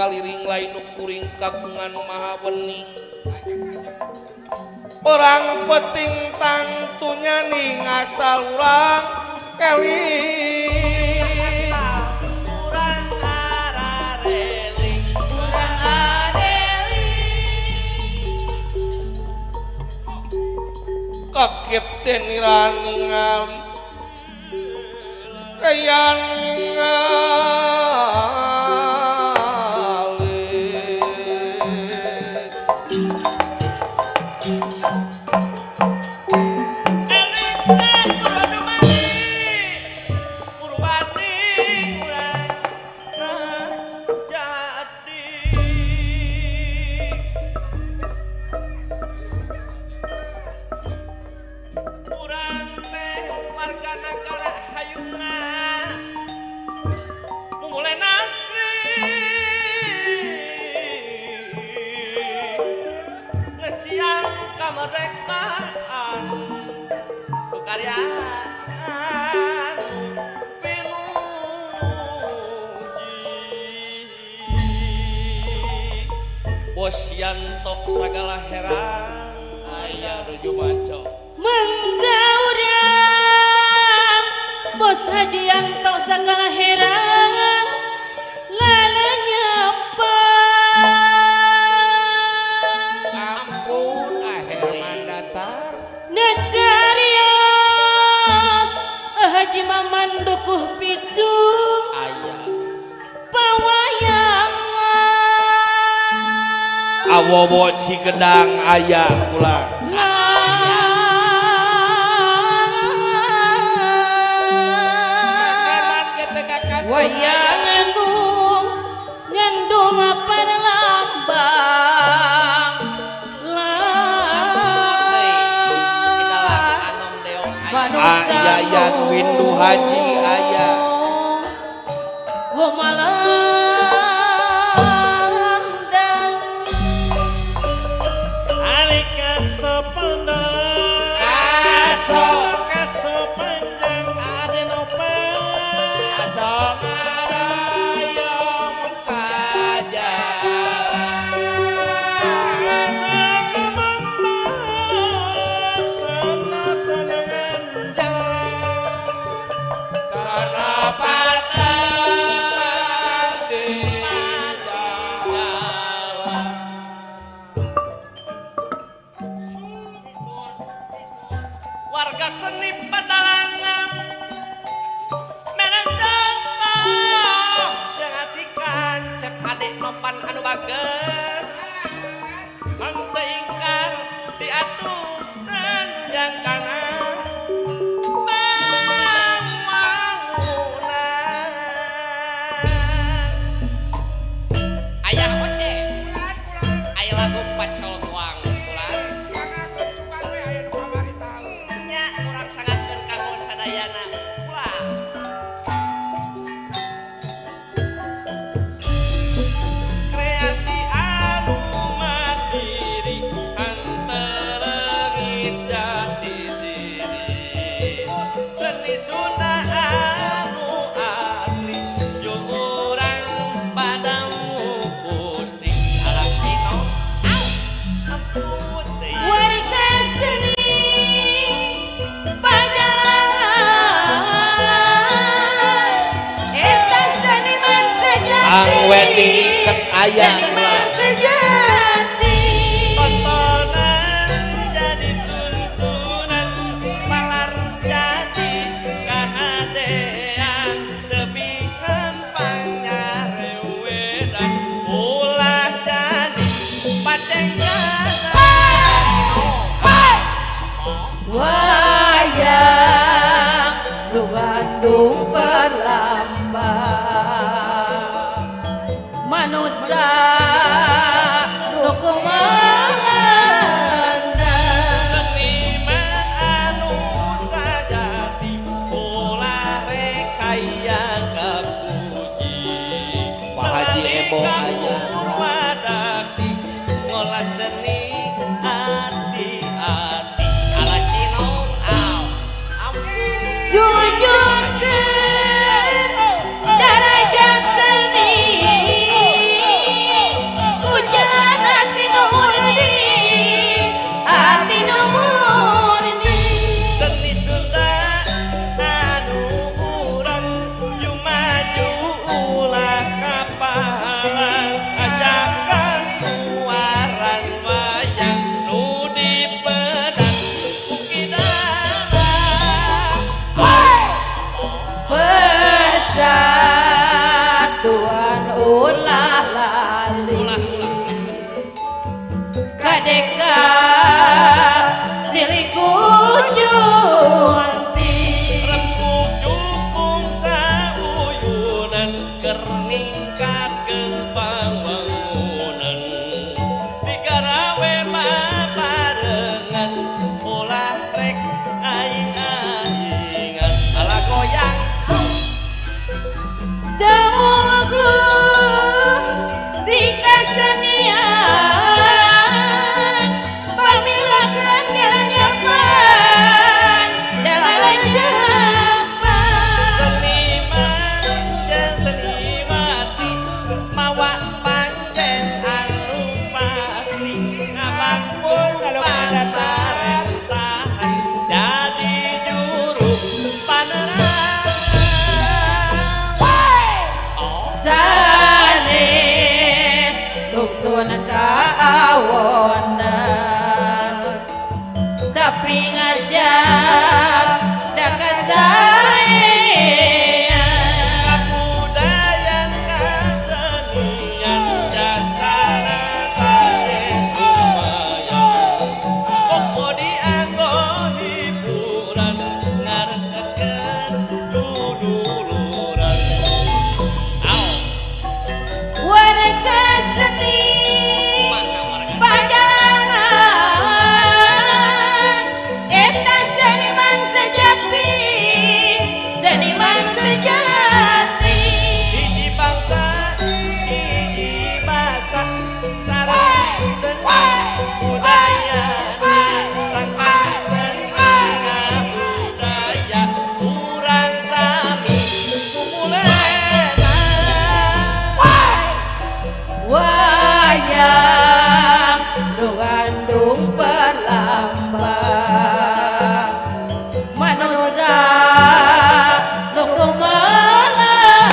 kaliring lain nu kuring kagungan maha wening. Perang peting tangtunya ning asal urang keling. Urang arareling, urang areling. Kaget teh nira ningali kaya ningali. Kemerdekaan kekaryaan pinuji. Bos Yanto sagala heran aya nuju maco mangga urang. Bos Haji Yanto sagala heran lalenyepa. Najarios Haji Maman dukuh picung aya pawayangan awowo Cikedang aya pulang. Wayangan ngandung perlambang. Ayayan Windu Haji aya kumalandang ari kasependang kaso kaso panjang adenopan kaso ngarayong kajalan warga seni pedalangan mereng contoh jangatikan cek adik nopan anu bager henteu ingkar diaturan jangkana bangunan aya oce aya lagu pacol kuang kulan sangakeun sukan we aya nu kamari tahu nya urang sangakeun kanggo sadayana ulah. Kreasi anu mandiri henteu leungit jati diri seni Sunda anu asli jeung urang padamu Gusti alam dino ampun teuing. Warga seni padalangan eta seniman sejati. Ang Wendy iket aya seniman sejati. Tontonan jadi tuntunan palar jadi kahadean tepi hempang nyarewedan ulah jadi pacenggan. Wayang nu Bandung perlambang manusia nu kumalandang. Seniman anu sajati ulah rekayang kapuji. Pak Haji Ebo aya Purwadaksi ngolah seni hati-hati ala Cinong aw ampun. Jujurkeun darajat seni. Ulah lali kadeka silih kujunti rembug jukung sauyunan keur ningkatkeun pangwangunan digarawe babarengan ulah rek aing-aingan ala goyang damugu di kasenian pamilakeun dalanyepan dalanyepan seniman jeung seniwati mawa pancen anu pasti ngabakpun pamarentahan jadi juru panerang sanes duktun kaawonan tapi ngajak dakasaean kabudayan kasenian jasana sanes lumayan pokok dianggo hiburan ngareketkeun duduluran. Au warga seni padalangan eta seniman sejati, seniman sejati hiji bangsa hiji basa sareng seni budaya sangkan seni budaya urang sami kumulena wayang nu ngandung perlambang manusia nu kumalanda.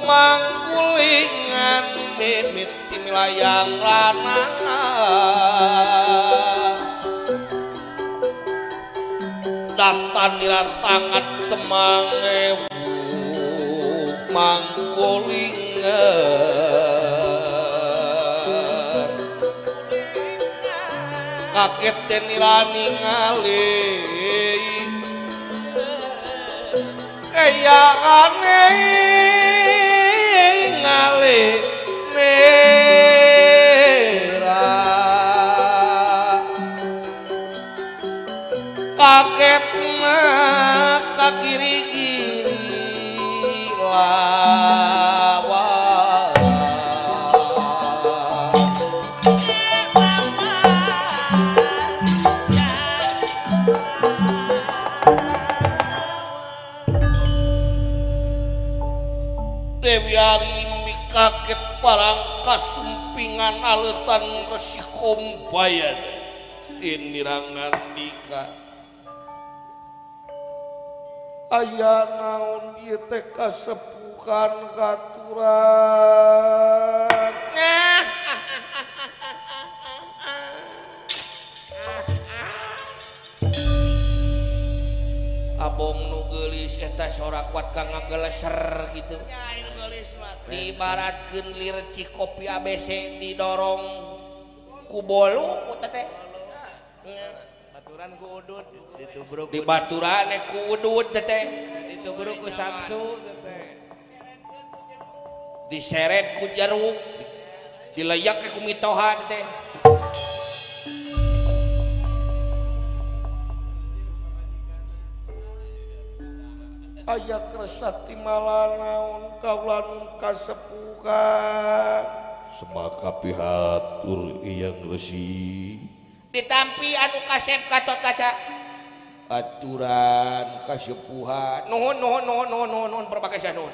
Manggulingan mimiti milayang rana datan nirantangan temang ewu manggulingan kaget denirani ngali kaya aneh ngale nera kaget maka kiri kiri lawa Dewi Arimbi kaget parang kasumpingan aleutan Resi Kumbayan tinirangan dika aya naon ieu teh kasepukan katuran. Nah. sora kuat kang ngageleser gitu. Diibaratkeun lirci kopi ABC didorong ku bolu ku teh. Baturan ku udud ditubruk. Dibaturan ku udud teh. Ditubruk ku Samsu teh. Diseret ku jeruk. Dileyak ku mitoha teh. Aya kresat timala naon kaulan kasepuhan semaka pihatur Eyang Resi ditampi anu kasep Gatot Kaca aturan kasepuhan nuhun nuhun nuhun nuhun nuhun nuhun berbagai nuhun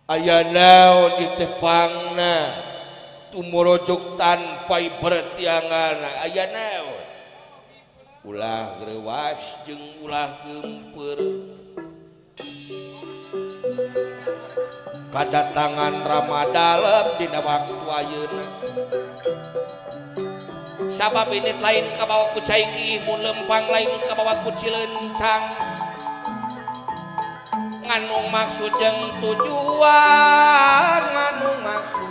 aya naon ieu teh pangna tumorojok tanpa bertiangan aya naon ulah grewas jeung ulah gempeur kadatangan Ramadalem dina waktu ayeuna sabab ini lain kabawa ku cai kiih mun lempang lain kabawa ku cilencang nganung maksud jeung tujuan nganung maksud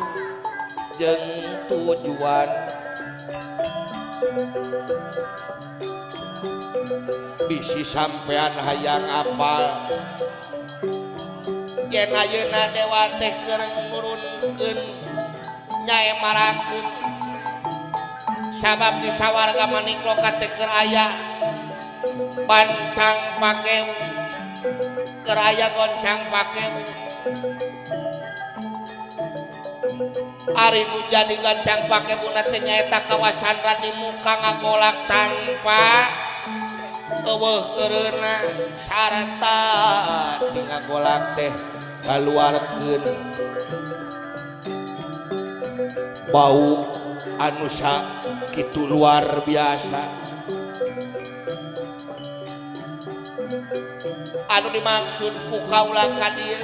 jeung tujuan bisi sampean hayang apal yen ayeuna dewa teh keur nurunkeun nyaemarakeun sabab di sawarga manikloka teh keur aya bancang pakeu keur aya goncang pakeu ari nu jadi goncang pakeu teh nyaeta kawah candra di muka ngagolak tanpa eueuh eureuna sarta ti ngagolak teh ngaluarkeun bau anu sakitu luar biasa anu dimaksud ku kaula ka dieu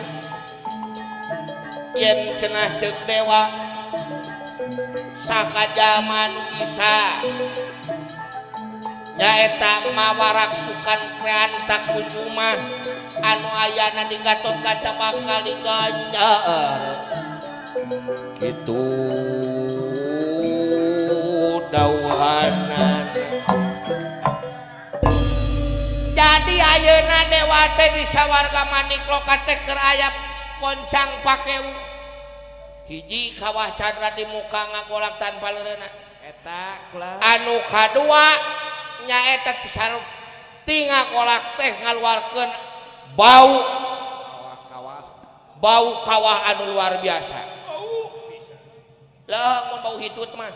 yen cenah ceuk dewa sakajama nu bisa nyaeta mawarak sukan Kreanta Kusuma anu ayana di Gatot Kaca bakal diganjar kitu dauhanan. Jadi ayeuna dewa teh di sawarga manikloka teh keur aya poncang pakeu hiji kawah candra di muka ngagolak tanpa leureuna eta kula anu kadua nyaeta ti ngagolak teh ngaluarkeun bau bau kawah anu luar biasa. Lah mun bau hitut mah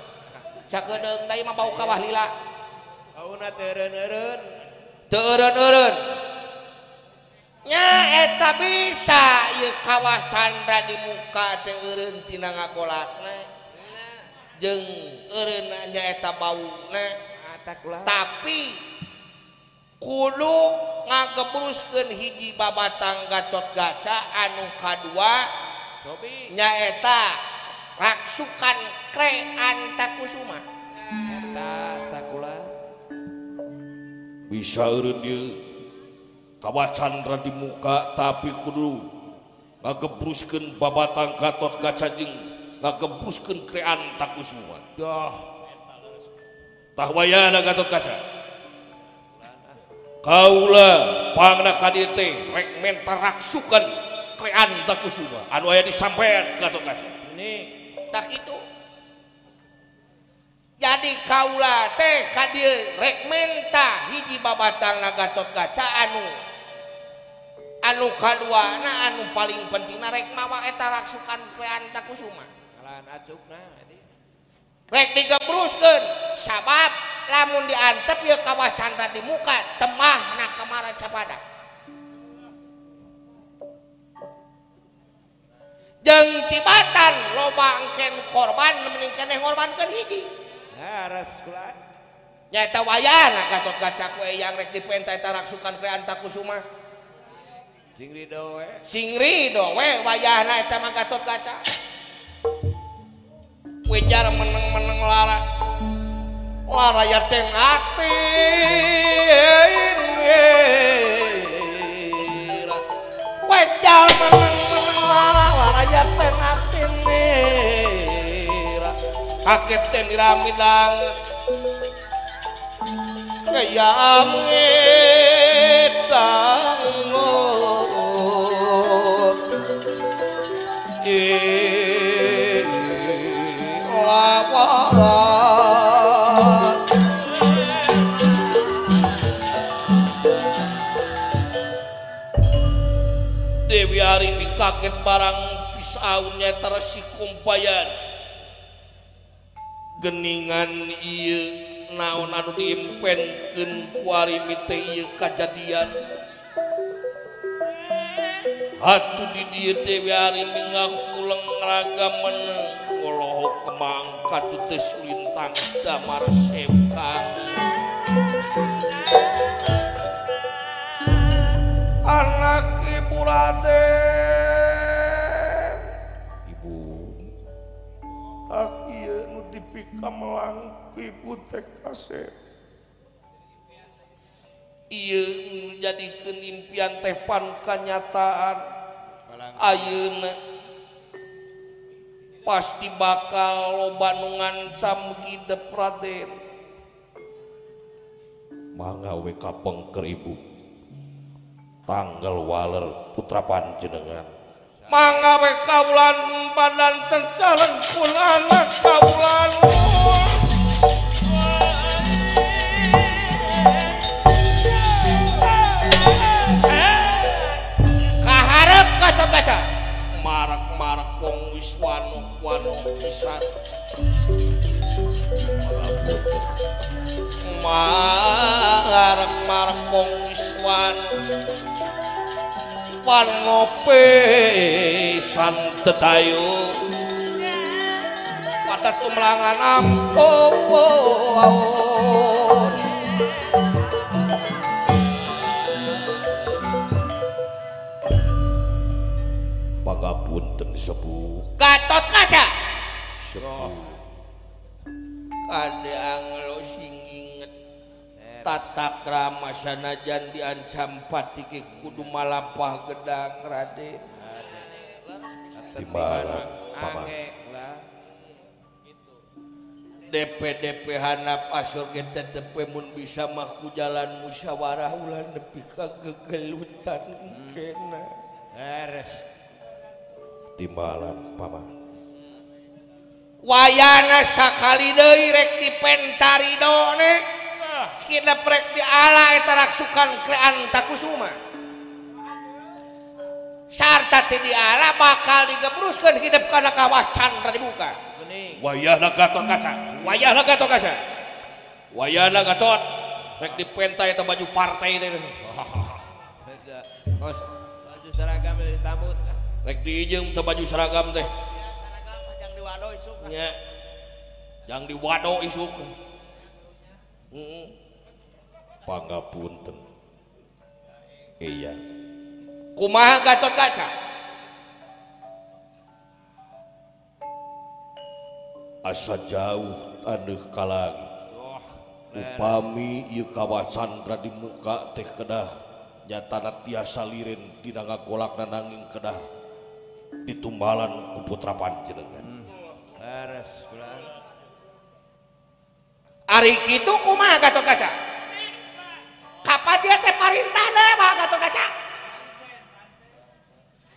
sakedeung deui mah bau kawah lila. Bauna teu eureun-eureun. Teu eureun-eureun. Nya eta bisa ieu kawah candra di muka teu eureun tina ngagolakna. Jeung eureunna nyaeta bauna. Tapi kudu ngagebruskeun hiji babatang Gatot Kaca anu kadua nyaeta raksukan Kreanta Kusuma. Eta takula bisa eureun ieu kawah candra di muka tapi kudu ngagebruskeun babatang Gatot Kaca jeung ngagebruskeun Kreanta Kusuma. Dah tah wayana Gatot Kaca kaula pangna ka dieu teh rek menta raksukan Kreanta Kusuma anu aya di sampean Gatot Kaca. Tah kitu. Jadi kaula teh ka dieu rek menta hiji babatangna Gatot Kaca anu anu kaduana anu paling pentingna rek mawa eta raksukan Kreanta Kusuma. Kalan acukna rek digebruskeun sabab lamun diantep ieu kawah candra di muka temahna kamaran sapada. Jeung tibatan loba engken korban mending keneh ngorbankeun hiji. Leres kula. Nyaeta wayahna Gatot Kaca ku eyang rek dipenta eta raksukan Kreanta Kusuma. Sing rido we. Sing rido we wayahna eta mah Gatot Kaca. Wejar meneng-meneng lara. Lara ya teh ati. Jalma waraya tengah tinira kaget teh nira midang kaya ngedang Dewi Arimbi kaget barang pisaunnya tersi kumpayan geningan ieu naon anu diimpenkeun ku Arimbi teh ieu kajadian atuh di dieu Dewi Arimbi ngakuleng raga meneng ngolohok kemangka teh sulintang damar sepkang anak ibu Raden ibu tak ieu nu dipikamelang ku ibu teh kasep ieu nu jadikeun impian teh pan kanyataan ayeuna pasti bakal loba nu ngancam hidep Raden mangga we kapengker ibu tanggal waler putra panjenengan mangga we kaulan badan sareng pun anak kaulan kaharep kaca-kaca marak-marak wong wis wano-wano pisan marak-marak wong wis wano wano pisan tetayu pada tumlangan ampun pangapunten sepuh Gatot Kaca sepuh kade anglo sing inget tata krama sanajan diancam pati ge kudu malapah gedang Raden timbalan paman DPDP hanap asur ge tetep mun bisa mah ku jalan musyawarah ulah nepi ka gegelutan kena beres timbalan paman wayana sakali deui rek dipentaridone kita prek di ala eta raksukan Krean Takusuma sarta teh di ala bakal digebruskeun hidup kana kawah candra dibuka wayahna Gatot Kaca wayahna Gatot Kaca wayahna Gatot rek dipentai eta baju partai teh kos baju seragam ditambut rek diijeum teh baju seragam teh seragam jang diwado isuk nya jang diwado isuk pangapunten iya kumaha Gatot Kaca asa jauh taneuh ka langit upami ieu kawah candra di muka teh kedah nyatana tiasa liren dina ngagolakna nanging kedah ditumbalan ku putra panjenengan beres kula ari kitu kumaha Gatot Kaca kapan dia teh parintah dewa Gatot Kaca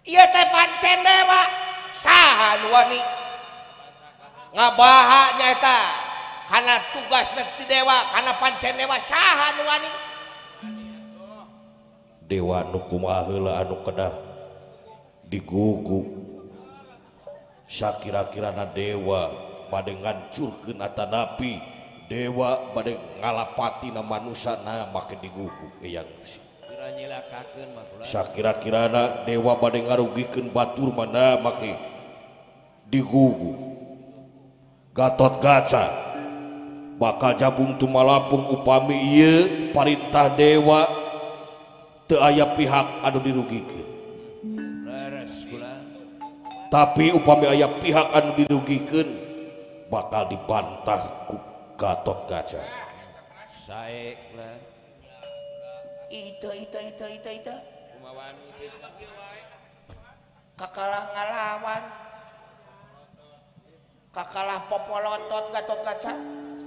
ieu teh pancen dewa saha nu wani ngabaha nyaeta kana tugasna ti dewa kana pancen dewa saha nu wani dewa nu kumaha heula anu kedah digugu sakira-kirana dewa bade ngancurkeun atanapi dewa bade ngalapatina manusia na make digugu eyang sakira-kirana dewa bade ngarugikeun batur mana make digugu Gatot Kaca bakal jabung tumalapung upami ieu parintah dewa teu aya pihak anu dirugikeun leres kula tapi upami aya pihak anu dirugikeun bakal dibantah ku Gatot Kaca sae kula itu itu itu itu itu Kakalah ngalawan. Kakalah popolotot Gatot Kaca.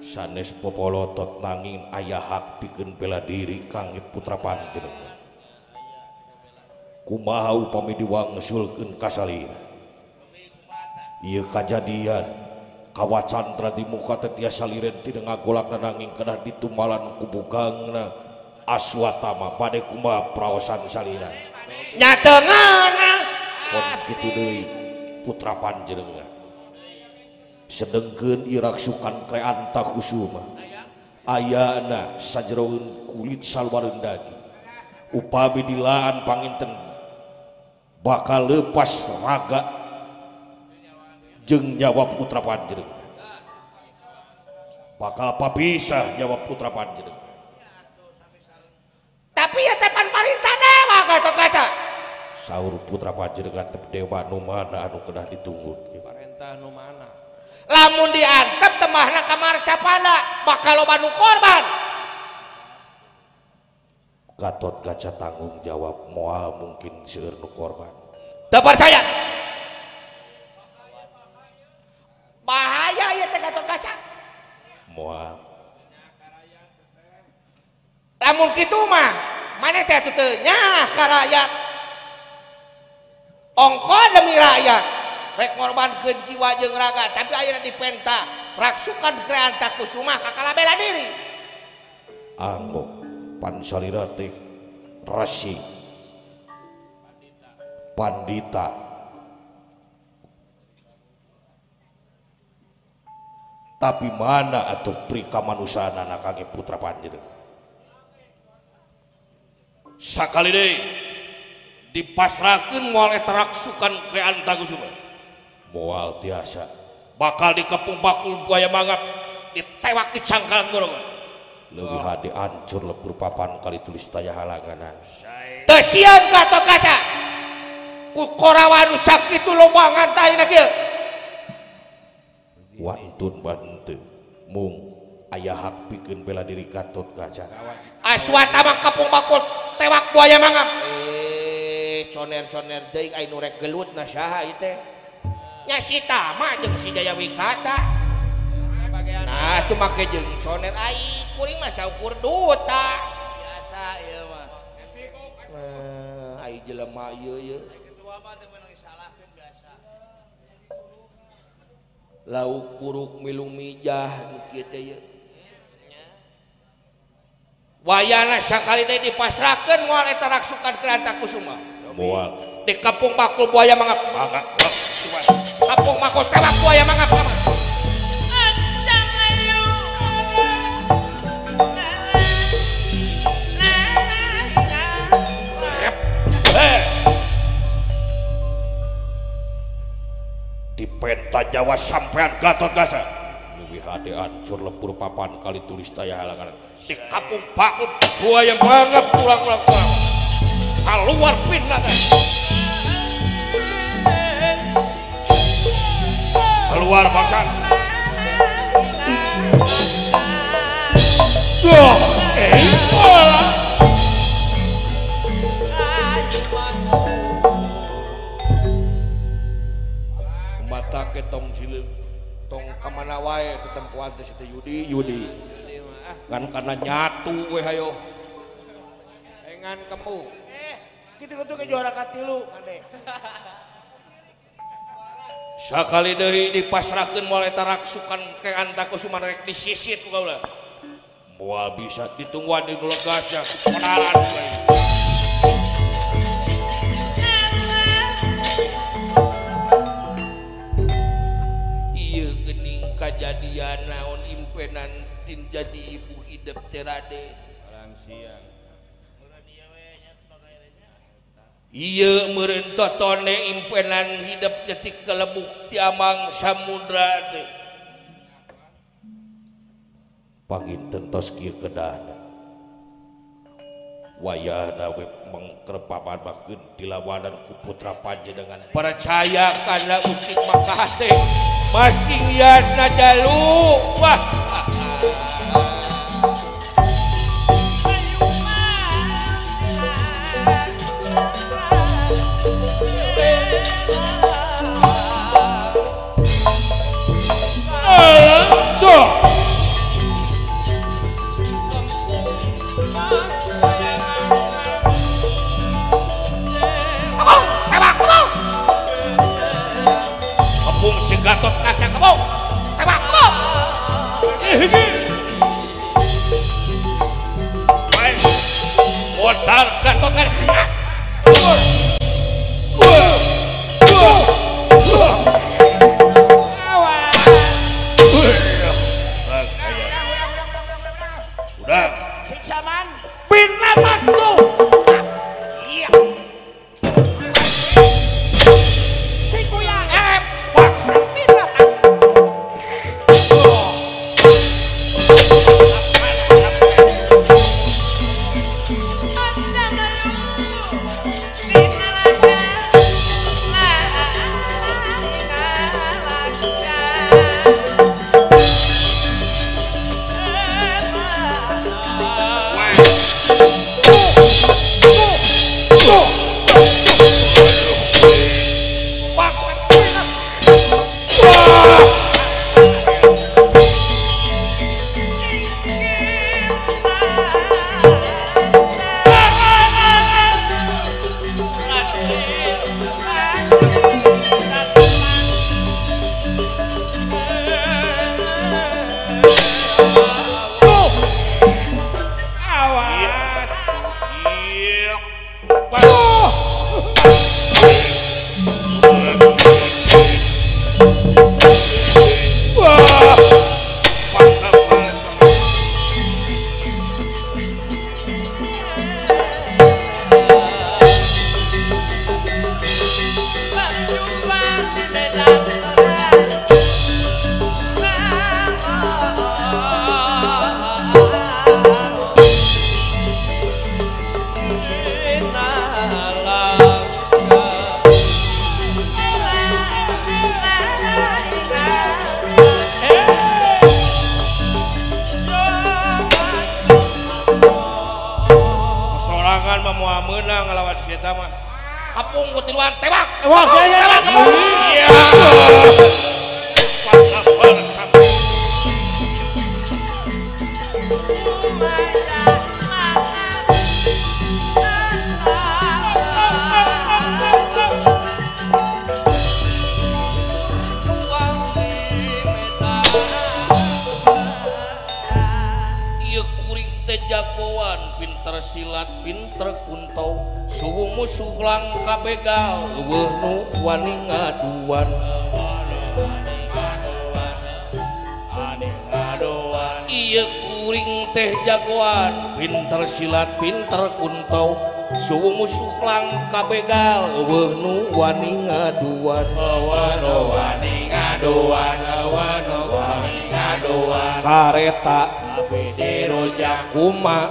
Sanes popolotot nanging aya hak pikeun bela diri kangge putra panjenengan. Kumaha upami diwangsulkeun ka salira. Ieu kajadian kawacantra di muka teh tiasa liren tina ngagolakna nanging kedah ditumbalan ku bugangna Aswatama bade kumaha praosan salira. Nya teu ngeunah pon kitu deui putra panjenengan. Sedengkeun ieu raksukan Kreanta Kusuma ayana sajeroeun kulit saluareun daging. Upami dilaan panginten bakal lepas raga jeung nyawa putra panjenengan. Bakal papisah nyawa putra panjenengan. Tapi ya tepan parintah dewa Gatot Kaca. Saur putra panjenengan teh dewa nu mana anu kedah ditunggu. Parentah nu mana? Lamun diantep temahna ka marcapada bakal loba nu korban. Gatot Kaca tanggung jawab moal mungkin seueur nu korban. Teu percaya. Bahaya ieu teh Gatot Kaca. Moal. Lamun kitu mah maneh teh atuh teu nyah ka rakyat. Ongko demi rakyat. Rek ngorbankeun jiwa jeung raga tapi ayeuna dipenta raksukan Kreanta Kusuma kakala bela diri. Anggo pan salira teh resi pandita tapi mana atuh pri kamanusaanana kangge putra panjenengan. Sakali deui dipasrahkeun moal eta raksukan Kreanta Kusuma. Moal tiasa bakal dikepung bakul buaya mangap ditewak di cangkang golongan. Leuwih hade ancur lebur papan kali tulis taya halanganan. Teu sieun Gatot Kaca ku Korawa nu sakitu loba ngantahina kieu. Wantun banteu mung aya hak pikeun bela diri Gatot Kaca. Aswatama kepung bakul tewak buaya mangap. Coner-coner deui ai nu rek gelut na saha ieu teh? Nya si Tama jeung si Jaya Wikata. Nah atuh make jeung coner ai kuring mah saukur duta. Biasa ieu mah. Nah, ai jelema ieu ieu. Ketua mah teu meunang disalahkeun biasa. Lauk buruk milu mijah nu kieu teh ieu. Wayana sakali deui dipasrahkeun moal eta raksukan Kreanta Kusuma. Moal. Di kampung bakul buaya mangap. Mangap. Kampung bakul tewak buaya mangap. Dipenta Jawa sampean Gatot Kaca. Leuwih hade ancur lebur papan kali tulis taya halangan. Di kampung bakul buaya mangap pulang-pulang pulang. Keluar pindah kan. Keluar bangsa. Duh, mata ke tong sileung tong kamana wae tetempuan teh si Yudi Yudi. Kan karena nyatu we hayo. Engan kempu. Kitu-kitu ke juara katilu kade. Sakali deui dipasrahkeun moal eta raksukan Kreanta Kusuma rek disisit ku kaula. Moal bisa ditungguan di nu legasna kenalan we. Ieu geuning kajadian naon impenan tin jadi ibu hidep teh Raden. Siang. Ieu meureun totone impenan hidep detik kelebuk ti amang samudra teh. Panginten tos kieu kedahna. Wayahna we mengkerpapan makeun dilawanan ku putra panjenengan. Percaya kana usik maka hate masing yana jalu. Wah. Si Gatot Kaca kebong. Tembak kebong. Modal Gatot Kaca. Udah. Siksa man. Binatang tuh. Iya. Kapung ku tiluan tembak. Wah, saya tembak. Iya. Ieu kuring teh jagoan, pinter silat, pinter kuntau. Suhu musuh langka begal, eueuh nu wani ngaduan. Ieu kuring teh jagoan, pinter silat, pinter kuntau. Suhu musuh langka begal, eueuh nu wani ngaduan. Kareta kuma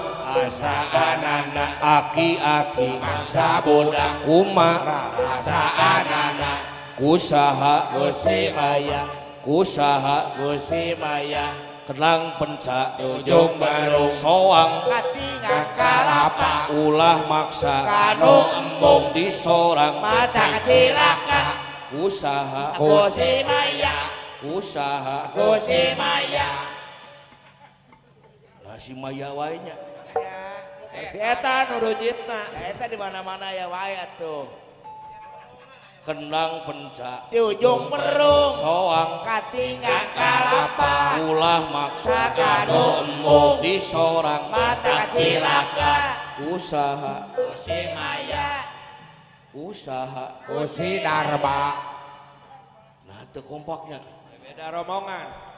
anak aki-aki mangsa budak kuma rasa anak kusaha Gusi Maya kusaha Gusi Maya kenang pencak ujung baru soang katingang kalapa ulah maksa kanu embung disorang masa cilaka kusaha Gusi Maya kusaha Gusi Maya lah si Maya wae nya. Si eta nu rujitna. Eta di mana-mana ya wae atuh. Kendang pencak di ujung merung soang katingang kalapa ulah maksa kanu embung disorang mata cilaka usaha Gusi Maya usaha Gusi Darba. Nah teu kompaknya beda rombongan.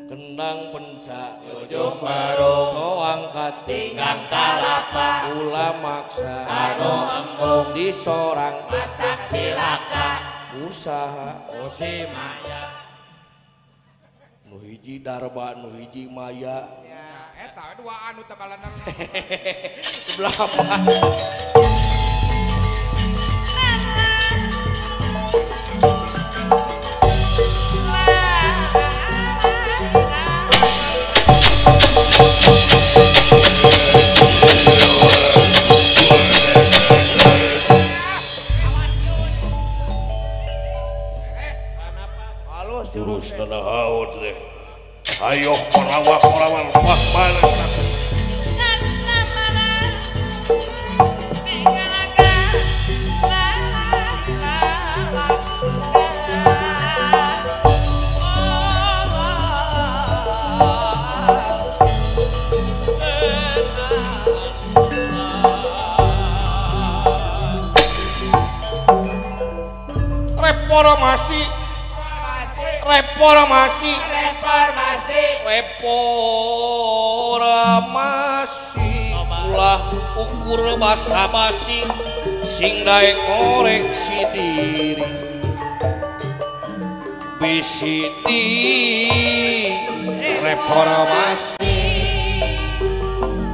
Kendang pencak ujung baru soang katingang kalapa ulah maksa kanu embung disorang mata cilaka usaha Gusi Maya nu hiji Darba nu hiji Maya ya eta dua anu tebalanan sebelah apa. Jurus tanah haud deh. Ayo korawak-korawak pas mana. Reformasi reformasi reformasi reformasi ulah ukur basa-basi sing daek koreksi diri bisi di reformasi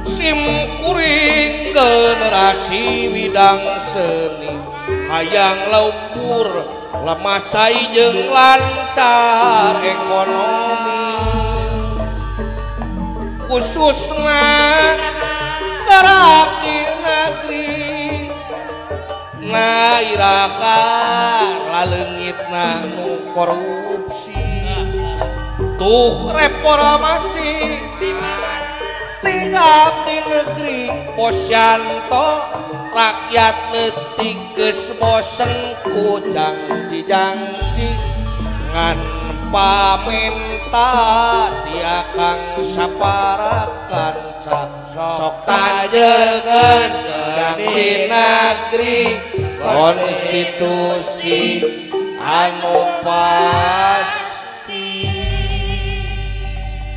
sim kuring generasi widang seni hayang laukur lemah cai jeung lancar ekonomi khususna garap di negeri na iraha laleungitna nu korupsi tuh reformasi tinggal di negeri Posyanto rakyat leutik geus bosen ku janji-janji ngan pamenta ti akang saparakanca sok tajekeun jang di negeri konstitusi anu pasti.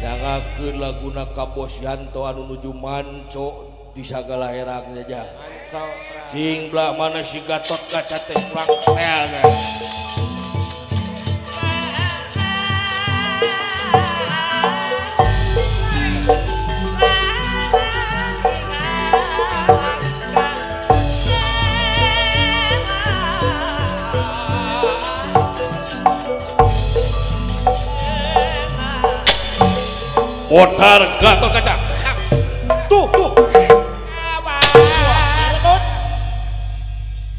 Jangakeun laguna ka Bosyanto anu nuju manco di sagala herangnya jang. Cing belah mana si Gatot Kaca teh kurang tel. Botar Gatot Kaca. Tuh tuh.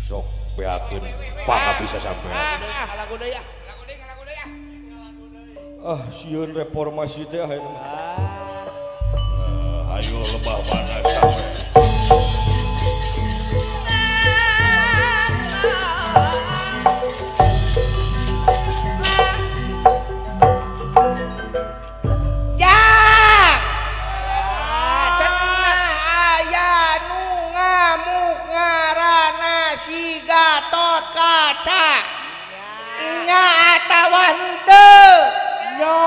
Sok beakeun paka bisa sampai. Ah, sieun reformasi teh ayeuna. Ayo lebah mana sampai. Nya atawa henteu nya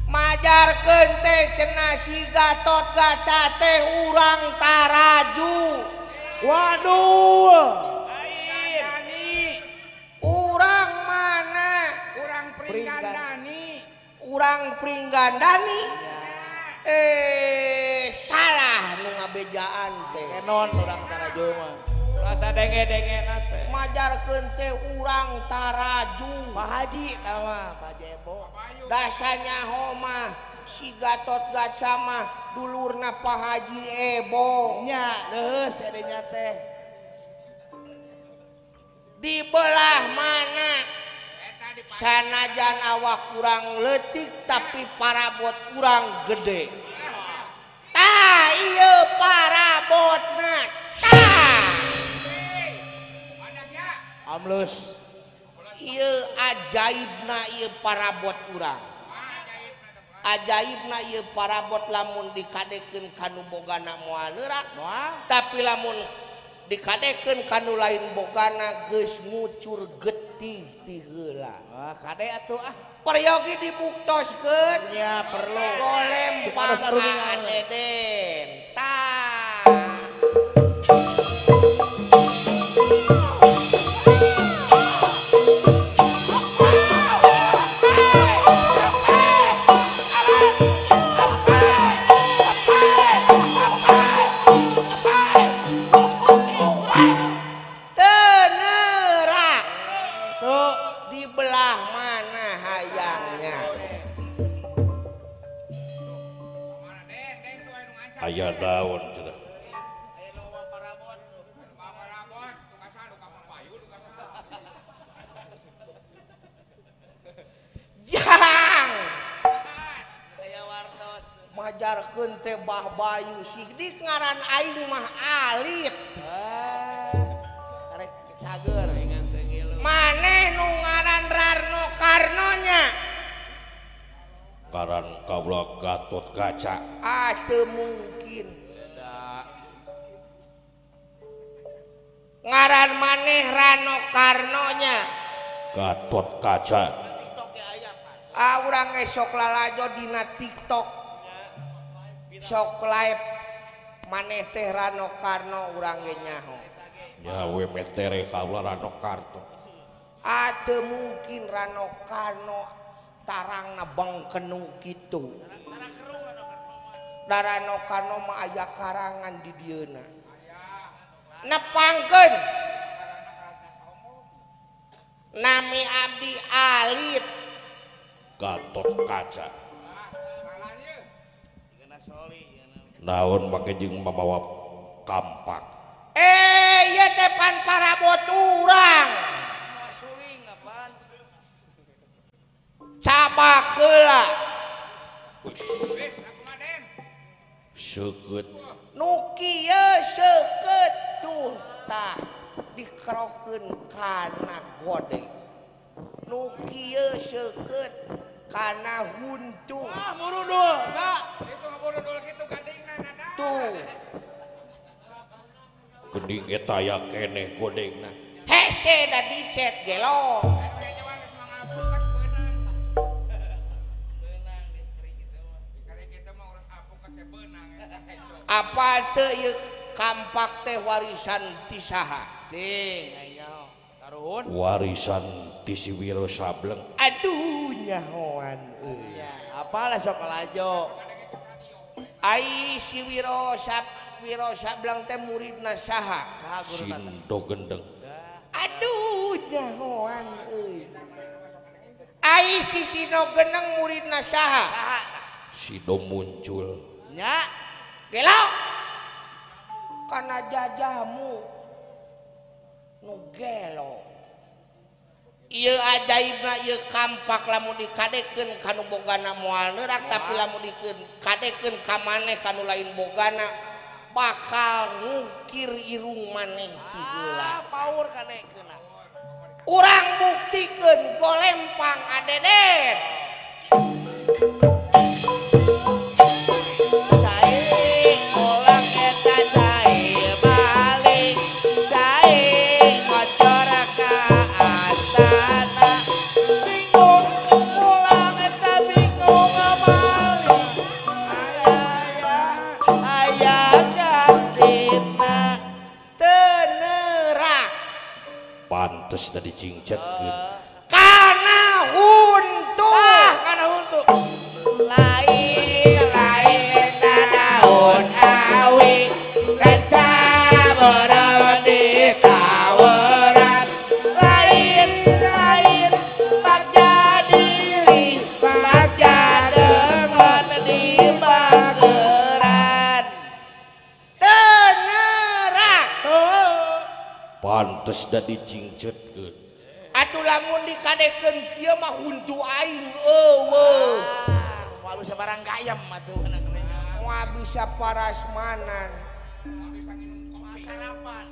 majarkeun teh cenah si Gatot Kaca teh urang Taraju. Waduh, urang mana? Urang Pringgandani. Urang Pringgandani. Salah nu ngabejaan teh. Kenon urang Taraju mah. Rasa denge-denge teh. Majarkeun teh urang Taraju. Pak Haji tah mah, Pak Jebo. Dasanya mah si Gatot Kaca mah dulurna Pak Haji Ebo. Nya leuheus adenya teh. Di belah mana? Sanajan awak kurang leutik tapi parabot kurang gede. Tah ieu parabotna. Tah. Amlus. Ieu ajaibna ieu parabot urang. Ajaibna ieu parabot lamun dikadekeun kanu bogana moal leurak, tapi lamun dikadekeun kanu lain bogana geus ngucur getih ti heula. Wah, kade atuh ah. Peryogi dibuktoskeun nya perlu. Golem pang Deden. Tah. Aya daun cenah. Jang. Aya wartos. Majarkeun teh Bah Bayu Sidik ngaran aing mah alit. Karek cager Maneh nu ngaran Rarno Karnonya. Karan kaula Gatot Kaca. Ah teu mungkin. Ngaran maneh Rano Karno nya. Gatot Kaca. Ah urang ge sok lalajo dina TikTok. Sok live maneh teh Rano Karno urang ge nyaho. Nya we metere kaula Rano Karno. Ah teu mungkin Rano Karno tarangna bengkenu kitu. Da Rano Karno mah aya karangan di dieuna. Nepangkeun nami abdi alit Gatot Kaca. Naon make jeung mamawa kampak. Eh ieu teh pan parabot urang. Cabak heula. Seukeut. Nu kieu seukeut tuh tah dikerokeun kana godeg. Nu kieu seukeut kana huntu. Ah murudul, Kak. Itu murudul kitu gadingna nada. Tuh. Geuning eta aya keneh godegna. Hese da dicet gelo. Apal teu ieu kampak teh warisan ti saha? Ting aing nyaho. Karuhun. Warisan ti si Wiro Sableng. Aduh nyahoan euy. Ya, apal sok lalajo. Ai si Wiro Sableng teh muridna saha? Saha guruna? Sindo Gendeng. Aduh nyahoan euy. Ai si Sindo Gendeng muridna saha? Saha? Sido Muncul. Nya. Gelo kana jajahmu nu gelo. Ieu ajaibna ieu kampak lamun dikadekeun ka nu bogana moal neurak, tapi lamun dikadekeun ka maneh ka nu lain bogana bakal ngukir irung maneh ti heula. Ah, paur kadekeunna. Urang buktikeun golempang adedet. Pantes da dicingcetkeun. Kana huntu. Ah, kana huntu. Lain lain daun awi lenca berani tawaran. Lain lain bagja diri bagja dengan di bageran. Tenerak. Pantes da dicingcetkeun. Atuh lamun dikadekeun kieu mah huntu aing eueuh. Moal bisa barang gayem atuh. Moal bisa parasmanan. Moal bisa nginum kopi. Sarapan.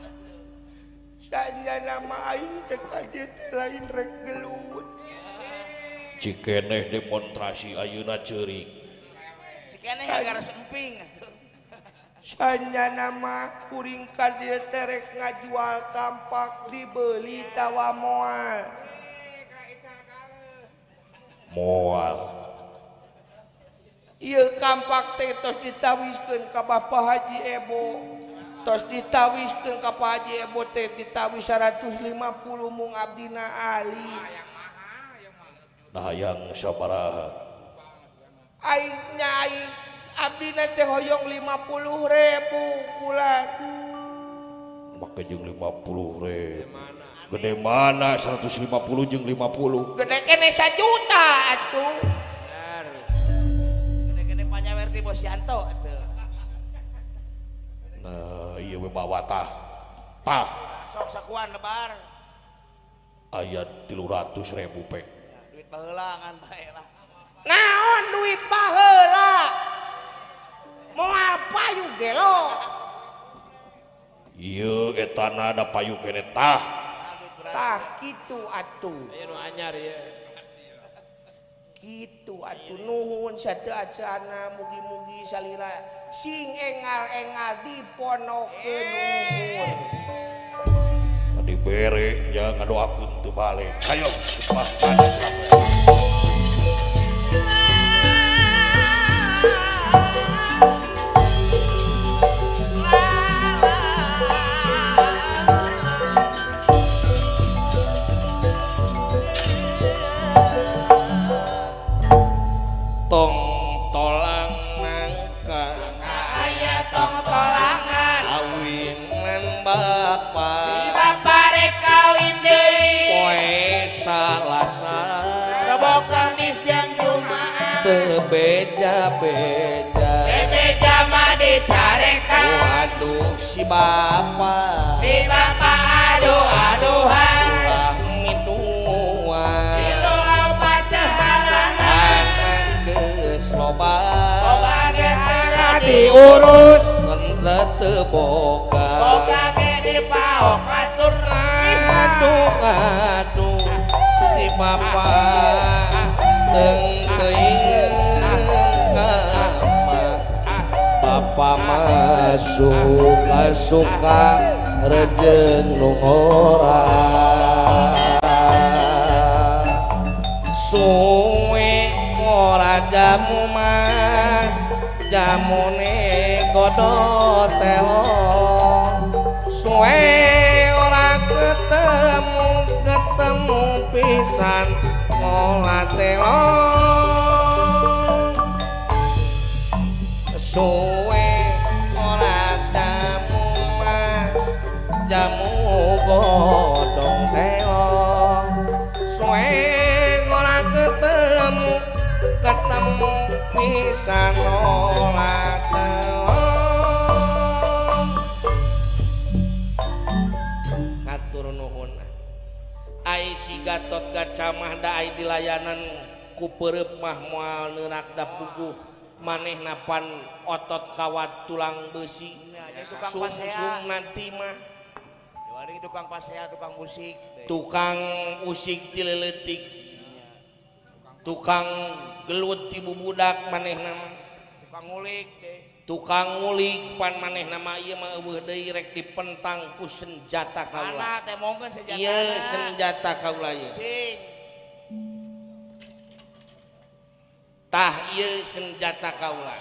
Sanyana mah aing teh ka dieu teh lain rek gelut. Cikeneh demonstrasi ayeuna ceurik. Cikeneh gara semping atuh. Sanyana mah kuring ka dieu teh rek ngajual kampak dibeli tawa moal. Moal. Ieu kampak teh tos ditawiskeun ka Bapak Haji Ebo. Tos ditawiskeun ka Pak Haji Ebo teh ditawis 150 mung abdina ali. Nah hayang sabaraha? Aing nya aing abdina teh hoyong 50.000 bulan. Make jeung 50.000. Gede mana 150 jeung 50? Gede kene 1 juta atuh. Bener. Gede kene panyawer ti Bos Yanto atuh. Nah, ieu we bawa tah. Tah. Sok sakuan lebar. Aya 300.000 pek. Duit baheula ngan bae lah. Naon duit baheula? Moal payu gelo. Ieu etana da payu kene tah. Tah kitu atuh. Aya nu anyar ieu. Kitu atuh nuhun sateu acana mugi-mugi salira sing engal-engal diponokeun nuhun. Dibere nya ngadoakeun teu balik. Hayo lepaskan sampean. Tong tolang nangka aya tong tolangan kawinan bapa si bapa rek kawin deui poe Salasa Rebo Kamis jeung Jumaah teu beja-beja beja mah dicarekan waduh si bapa si bapa aduh-aduhan ulah miduan tilu opat teu halangan geus loba loba ge tara diurus henteu teu boga boga ge dipaok atur. Aduh aduh si bapa teung teuingeun ka bapa mah suka-suka rejeung nu ora suwe ora jamu mas jamune godho telo suwe ora ketemu ketemu pisan ngolah telo suwe ora jamu mas jamu godhong telo suwe ora ketemu ketemu pisan ngolah telo. Katur nuhun ai si Gatot Kaca mah da ai dilayanan ku peureub mah moal neurak da puguh manehna pan otot kawat tulang besi sungsung nanti mah tukang pasea tukang musik tukang usik ti leutik tukang gelut ti bubudak manehna mah tukang ngulik deh tukang ngulik pan manehna mah ieu mah eueuh deui rek dipentang ku senjata kaula. Mana teh mongkeun senjata. Ieu senjata kaula ieu. Cing. Tah ieu senjata kaula.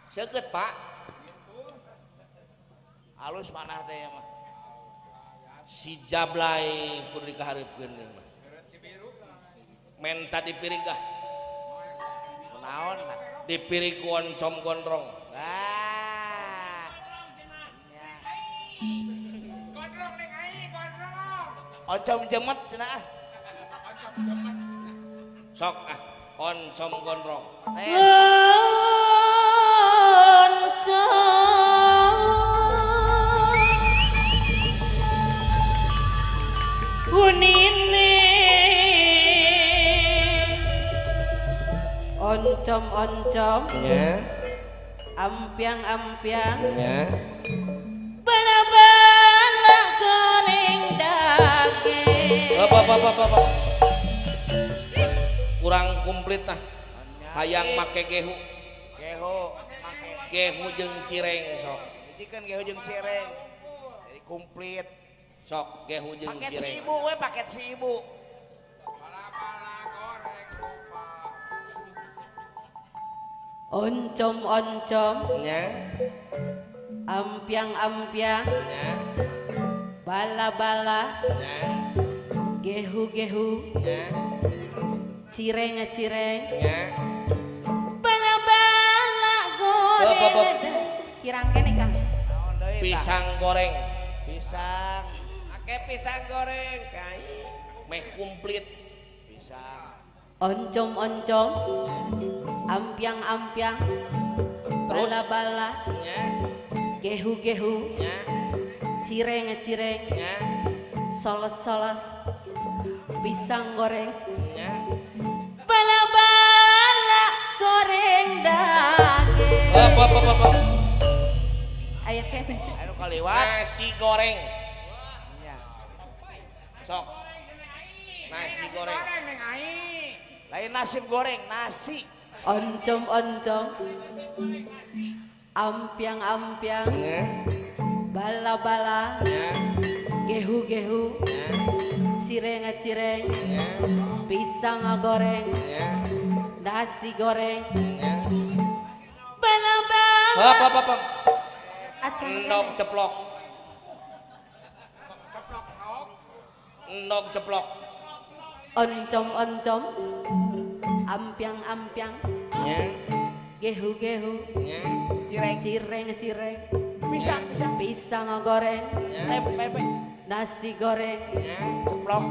Seukeut Pak. Halus manah teh mah. Si Jablay kudu dikahareupkeun ieu mah. Menta dipirig ah. Kunaon lah. Dipirig ku oncom gondrong. Wah. Gondrong ning ai, gondrong. Oncom jemet cenah ah. Oncom jemet. Sok ah, oncom gondrong. Oncom unine oncom-oncom nya ampiang-ampiang nya bala-bala goreng daging. Apa kurang komplit ah hayang make gehu gehu make gehu jeung cireng sok jadi kan gehu jeung cireng jadi komplit sok gehu jeung paket cireng si ibu we paket si ibu bala-bala goreng oncom-oncom nya ampiang-ampiang nya bala-bala nya gehu-gehu nya cireng-cireng nya bala-bala goreng kirang kene Kang pisang goreng pisang make pisang goreng kai meh komplit pisang oncom-oncom ampiang-ampiang terus bala-bala nya gehu-gehu nya cireng-cireng nya solos-solos pisang goreng nya bala-bala goreng daging. Apa aya kene anu kaliwat nasi goreng nya sok nasi goreng ning ai lain nasib goreng nasi oncom-oncom Ampiang-ampiang. Bala-bala. Gehu-gehu. Cireng-cireng. Pisang goreng. Nasi goreng. Bala-bala. Apa? Endog ceplok. Endog ceplok. Oncom-oncom. Ampiang-ampiang. Gehu-gehu. Cireng-cireng. Pisang goreng. Nasi goreng.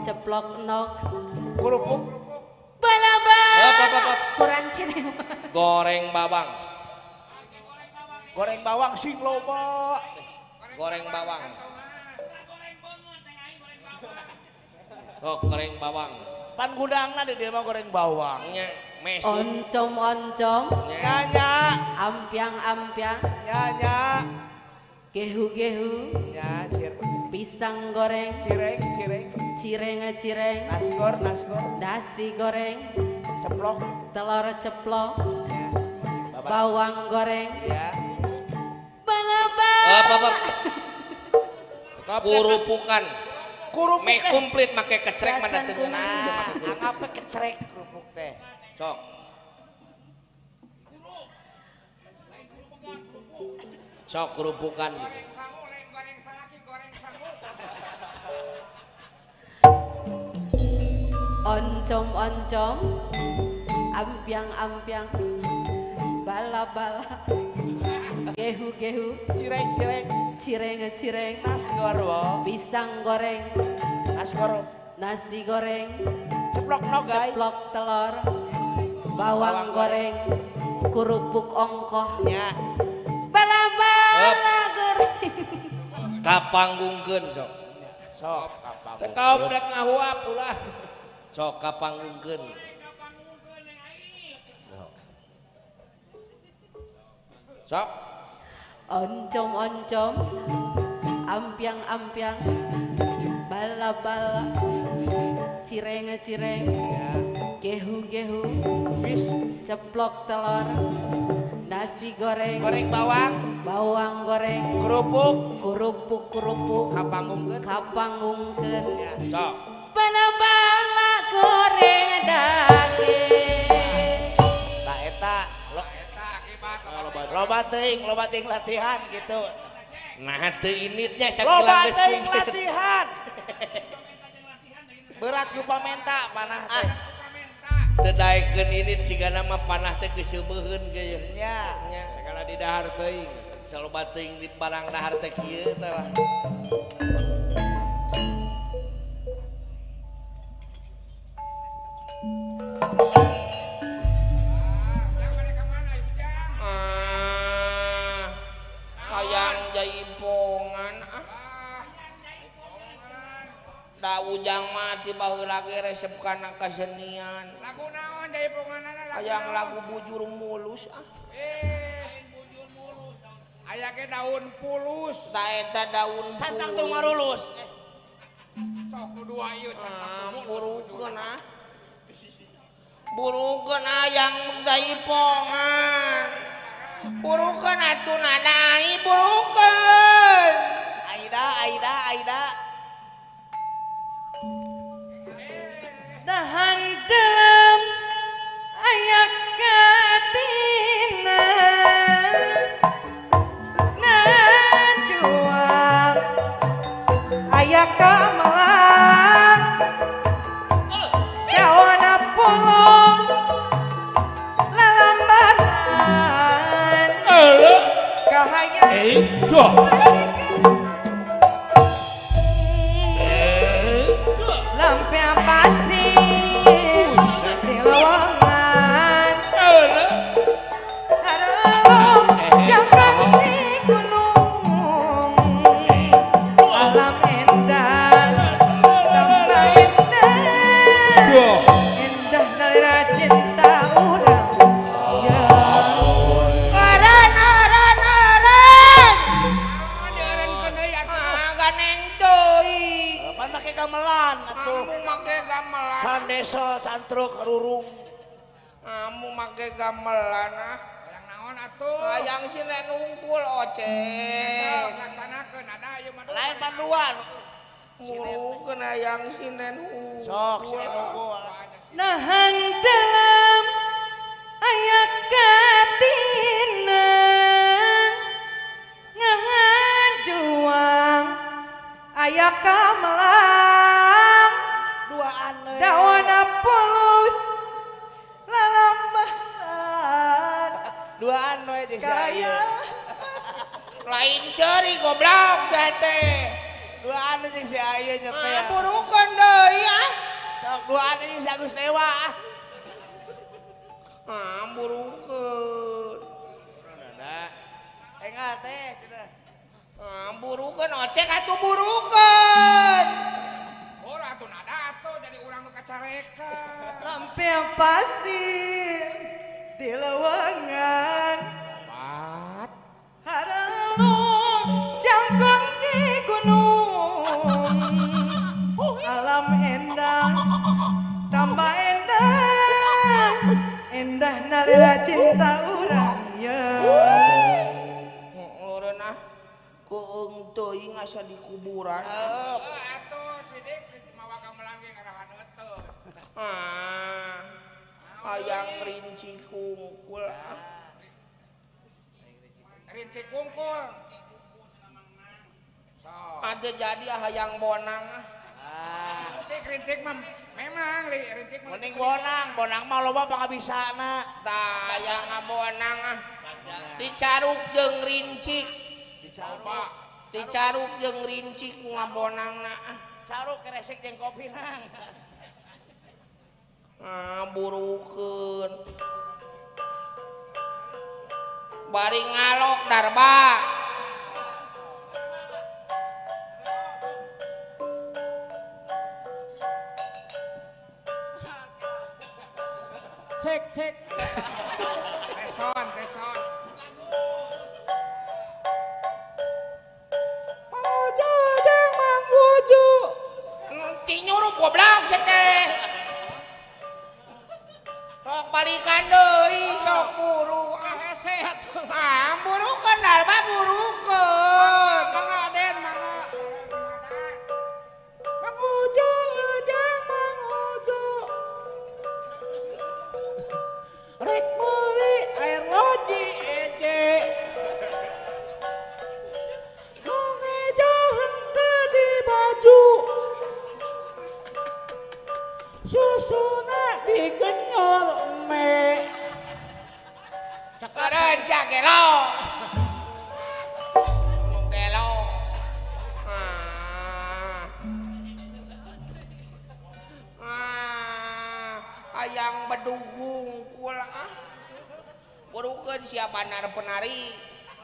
Ceplok endog. Kerupuk. Bala-bala. Kurang kene. Goreng bawang. Goreng bawang sing loba. Goreng bawang. Oh, goreng bawang. Pan gudangna di dia mah goreng bawang. Nya, mesin. Oncom-oncom. Nya. Ampiang-ampiang. Nya. Gehu-gehu. Nya, pisang goreng. Cireng-cireng. Cireng-cireng. Nasgor, nasgor. Nasi goreng. Ceplok. Telur ceplok. Bawang goreng. Ya. Bala-bala. Kurupukan. Kerupuk meh komplit make kecrek mana teu ngeunah. Anggap kecrek kerupuk teh. Sok. Sok kerupukan. Goreng sangu, lain goreng salaki, goreng sangu. Oncom-oncom. Ampiang-ampiang. Bala-bala. Gehu-gehu. Cireng-cireng. Cireng-cireng. Nasgor, pisang goreng. Nasgor. Nasi goreng. Ceplok nogai. Ceplok telur. Bawang goreng. Kerupuk ongkoh. Ya. Bala-bala goreng. Kapanggungkeun sok. Sok kapanggungkeun. Teu dek ngahuap ulah. Sok kapanggungkeun. Sok. Oncom-oncom. Ampiang-ampiang. Bala-bala. Cireng-cireng. Gehu-gehu. Ceplok telur. Nasi goreng. Goreng bawang. Bawang goreng. Kerupuk. Kerupuk-kerupuk. Kapanggungkeun. Kapanggungkeun. Sok. Bala-bala goreng daging. Tah eta loba teuing latihan gitu. Nah teu initnya sakilang loba geus teuing latihan. Berat ku pamenta panah teh. Teu daekeun init sigana mah panah teh geus seubeheun ge nya. Sagala di dahar teuing. Saloba teuing di barang dahar teh kieu teh lah. Hayang jaipongan ah. Da ujang mah ti baheula ge resep kana kasenian. Lagu naon jaiponganana lagu? Hayang lagu bujur mulus ah. Bujur mulus. Aya ge daun pulus. Ta eta daun cantang teu marulus. Sok nu dua ieu cantang teu mulus. Burukeun ah. Burukeun hayang jaipongan. Burukeun atuh nadai burukeun. Aida Aida Aida. Tahan dalam ayak katina ngajuang ayak kamelang dawana pulung lalambanan kahayang lampiang pasir di lowongan harap jangan di gunung alam indah tambah indah indah nalira cinta urang ya aren aren aren ganeng teuing pan make gamelan atuh. Kamu make gamelan. Can desa, can truk, rurung. Kamu make gamelan ah. Hayang naon Naon atuh? Hayang sinden hungkul ocek. Laksanakeun ada ieu mah. Lain panduan. Burukeun hayang sinden hungkul. Sok sinden hungkul. Nahan dalam aya katina ngajuang aya kamelang duaan dawana polus lalambahan duaan we teh kaya lain seuri goblok sate duaan teh si aya nya teh burukeun deui ah sok duaan jeung si Agus Dewa ah burukeun nah engal teh cenah ah burukeun ocek atuh burukeun ora atuh nada atuh jadi urang nu kacarekan lampe pasir di lewengan bat haralung jangkung di gunung alam endah tambah endah endah nalira cinta urang ye urang ah keung teuing asa di kuburan atuh sidik mawa gamelan ge ngarahan heuteun ah hayang rinci kungkul ah rinci kungkul sok ada jadi hayang bonang ah rincik mah memang li rincik mah mending bonang bonang mah loba pangabisana tah hayang ngabonang ah dicaruk jeung rincik dicaruk dicaruk jeung rincik ngabonangna ah caruk keresek jeung kopi nang ah burukeun bari ngalok darba cek cek teson teson Mang Uju jeung Mang Uju cinyurup goblok teh sok balikan deui sok buru ah hese atuh ah burukeun darba burukeun mangga Den mangga Mang Uju jeung Mang Uju rek meuli air loji ece nu ngejo henteu di baju susuna digenyol me cekeureun sia gelo nu gelo ah ah hayang bedug hungkul ah burukeun sia banar penari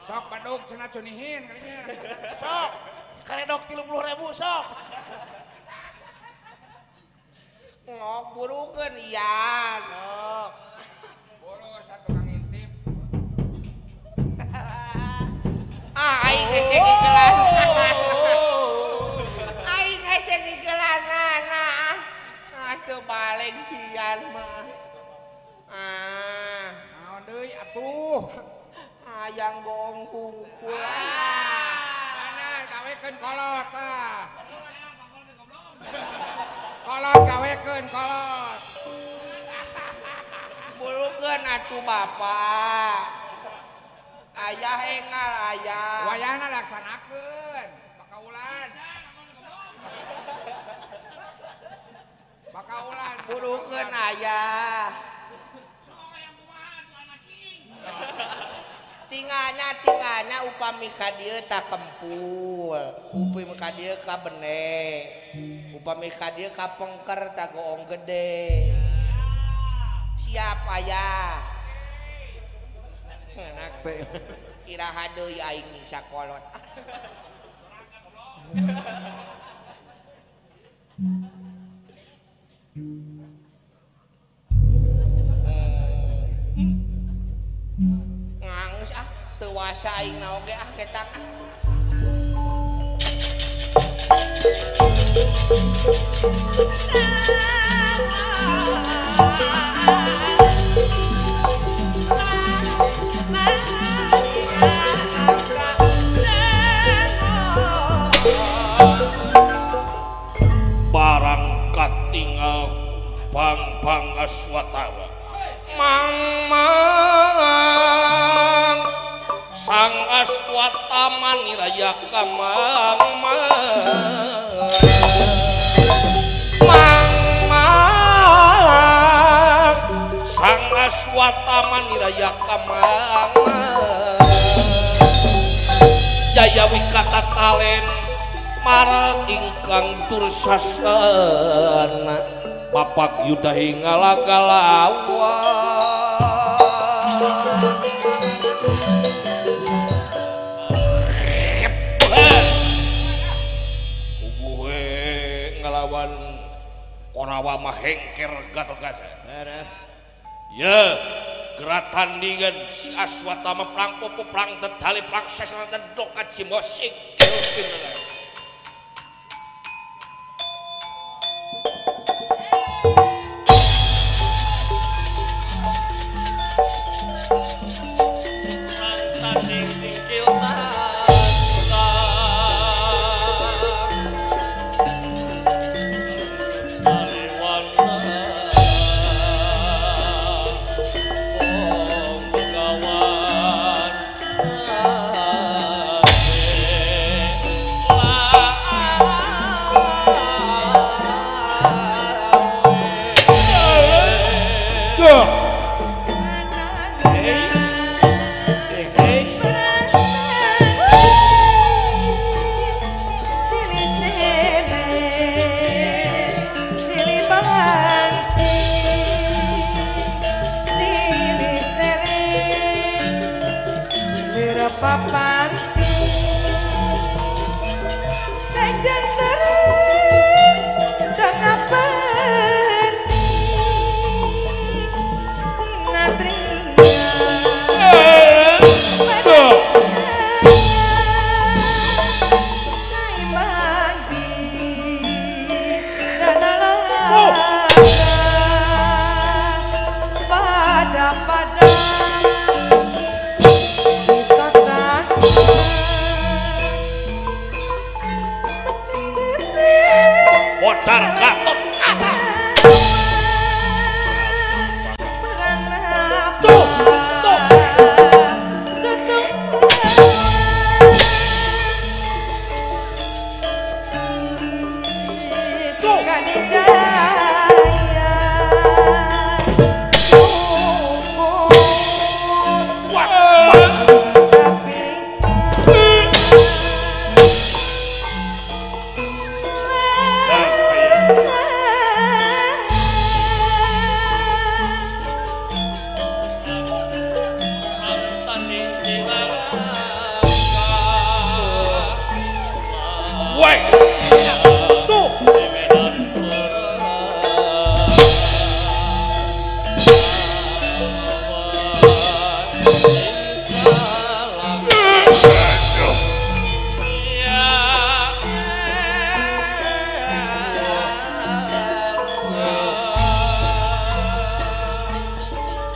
sok bedug cenah cunihin kalinya sok karedok 30.000 sok ngok burukeun iya sok buru satu kang intip ah aing hese gigelan aing hese gigelanana ah atuh balik sian mah ah naon deui atuh hayang goong hungkul bener gawekeun kolot tah kolot gawekeun kolot burukeun atuh bapak ayah engal ayah wayahna laksanakeun bakaulan bakaulan burukeun ayah tinggalnya tinggalnya upami ka dieu ta kempul upami ka dieu ka bene upami ka dieu ka pengker ta goong gede siap ayah enak teh iraha deui aing nyiksa kolot Ngangus ah teu wasa aing na oge ah ketang ah. Ah. Maniraya Kamang Mang Mang Sang Aswata Maniraya Kamang Jaya Wikata Talen marang ingkang dursasana Bapak Yuda hingalagalawa Ubuhe ngelawan Korawa mah hengker Gatotkaca. Leres. Ya, geratandingan si Aswatama perang popo perang tetali perang sesana dokat simosik. Perang tanding singkil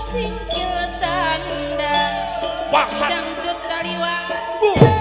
Singkil tanda, jangcut taliwang.